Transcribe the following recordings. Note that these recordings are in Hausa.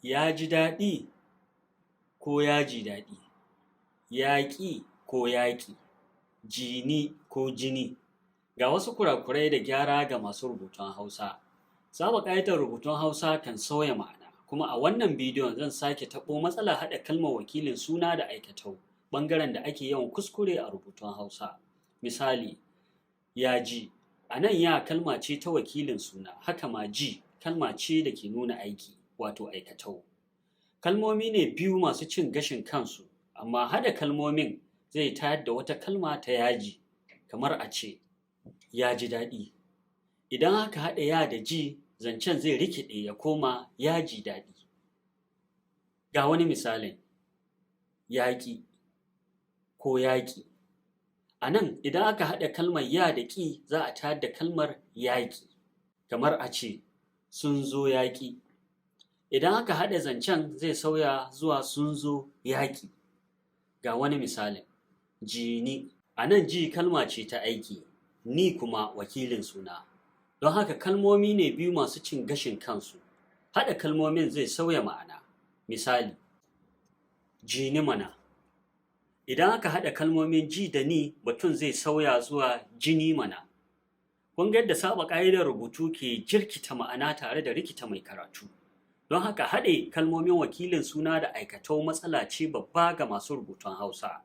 Ya ji daɗi ko ya ji daɗi, yaƙi ko yaƙi, jini ko jini. Ga wasu kurakurai da gyara ga masu rubutun Hausa. Saba ƙa'idar rubutun Hausa kan sauya ma'ana, kuma a wannan bidiyon zan sake taɓo matsalar haɗa kalmar wakilin suna da aikatau, ɓangaren da ake yawan kuskure a rubutun Hausa. Misali, ya ji, a nan ya kalma ce ta wakilin suna, haka ma ji kalma ce da ke nuna aiki, wato aikatau. Kalmomi ne biyu masu cin gashin kansu, amma haɗa kalmomin zai tayar da wata kalma ta yaji, kamar a ce, ya ji daɗi. Idan aka haɗa ya da ji, zancen zai rikiɗe ya koma yaji daɗi. Ga wani misalin, yaƙi ko yaƙi. A nan idan aka haɗa kalmar ya da ƙi, za a tayar da kalmar yaƙi, kamar a ce, sun zo yaƙi. Idan aka haɗa zancen, zai sauya zuwa sun zo yaƙi. Ga wani misalin, jini. A nan ji kalma ce ta aiki, ni kuma wakilin suna. Don haka kalmomi ne biyu masu cin gashin kansu. Haɗa kalmomin zai sauya ma'ana. Misali, jini mana. Idan aka haɗa kalmomin ji da ni, batun zai sauya zuwa jini mana. Kun ga yadda saɓa ƙa'idar rubutu ke jirkita ma'ana tare da rikita mai karatu. Don haka haɗe kalmomin wakilin suna da aikatau matsala ce babba ga masu rubutun Hausa,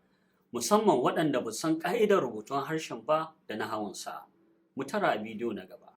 musamman waɗanda ba san ƙa'idar rubutun harshen ba da nahawunsa. Mu tara a bidiyo na gaba.